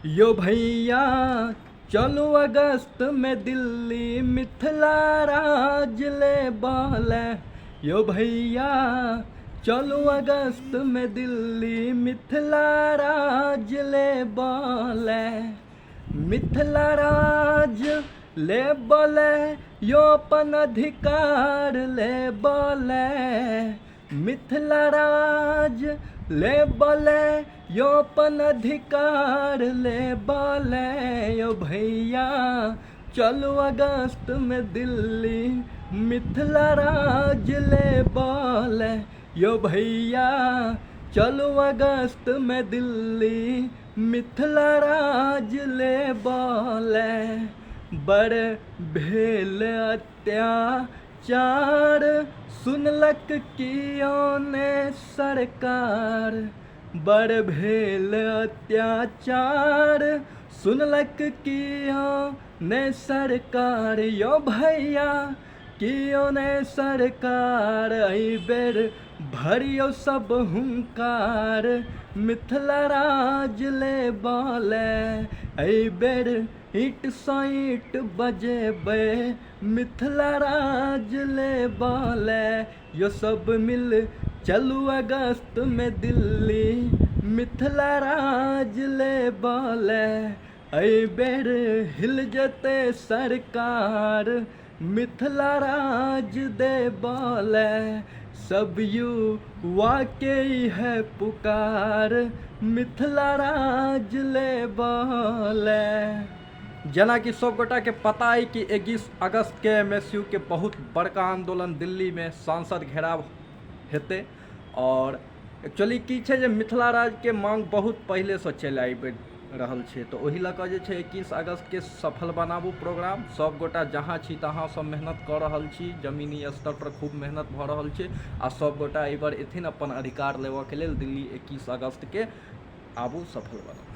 यो भैया चलू अगस्त में दिल्ली मिथिला राज ले बले। यो भैया चलू अगस्त में दिल्ली मिथिला राज ले बले। मिथिला राज ले बले यो अपन अधिकार ले बले। मिथिला राज ले बले यो अपन अधिकार ले बले। यो भैया चलू अगस्त में दिल्ली मिथिला राज ले बले। यो भैया चलू अगस्त में दिल्ली मिथिला राज ले बले। बड़ भेल अत्याचार सुनलक कियो ने सरकार। बड़ भेल अत्याचार सुनलक कियो ने सरकार। यो भैया कियो ने सरकार एहि बेर भरियौ सब हुंकार मिथिला राज ले बले। एहि बेर ईंटसँ ईंट बजेबै मिथिला राज ले बले। यो सब मिल चलू अगस्त में दिल्ली मिथिला राज ले बले। एहि बेर हिल जेतै सरकार मिथिला राज दे बले। सब युवा के है पुकार मिथिला राज ले बले। जेनाकि सब गोटा के पता अइ कि 21 अगस्त के एम एस यू के बहुत बड़का आंदोलन दिल्ली में सांसद घेराव हेतै। और एक्चुअली की छै जे मिथिला राज्य के मांग बहुत पहिलेसँ चलि आबि रहल छै, तऽ ओहि लऽ कऽ जे छै 21 अगस्त के सफल बनाबू प्रोग्राम। सब गोटा जहाँ छी तहाँ सब मेहनत कऽ रहल छी, जमीनी स्तर पर खूब मेहनत भऽ रहल छै आ सब गोटा एहि बार एथिन अपन अधिकार लेबऽ के लेल दिल्ली 21 अगस्त के आबू सफल बनाबू।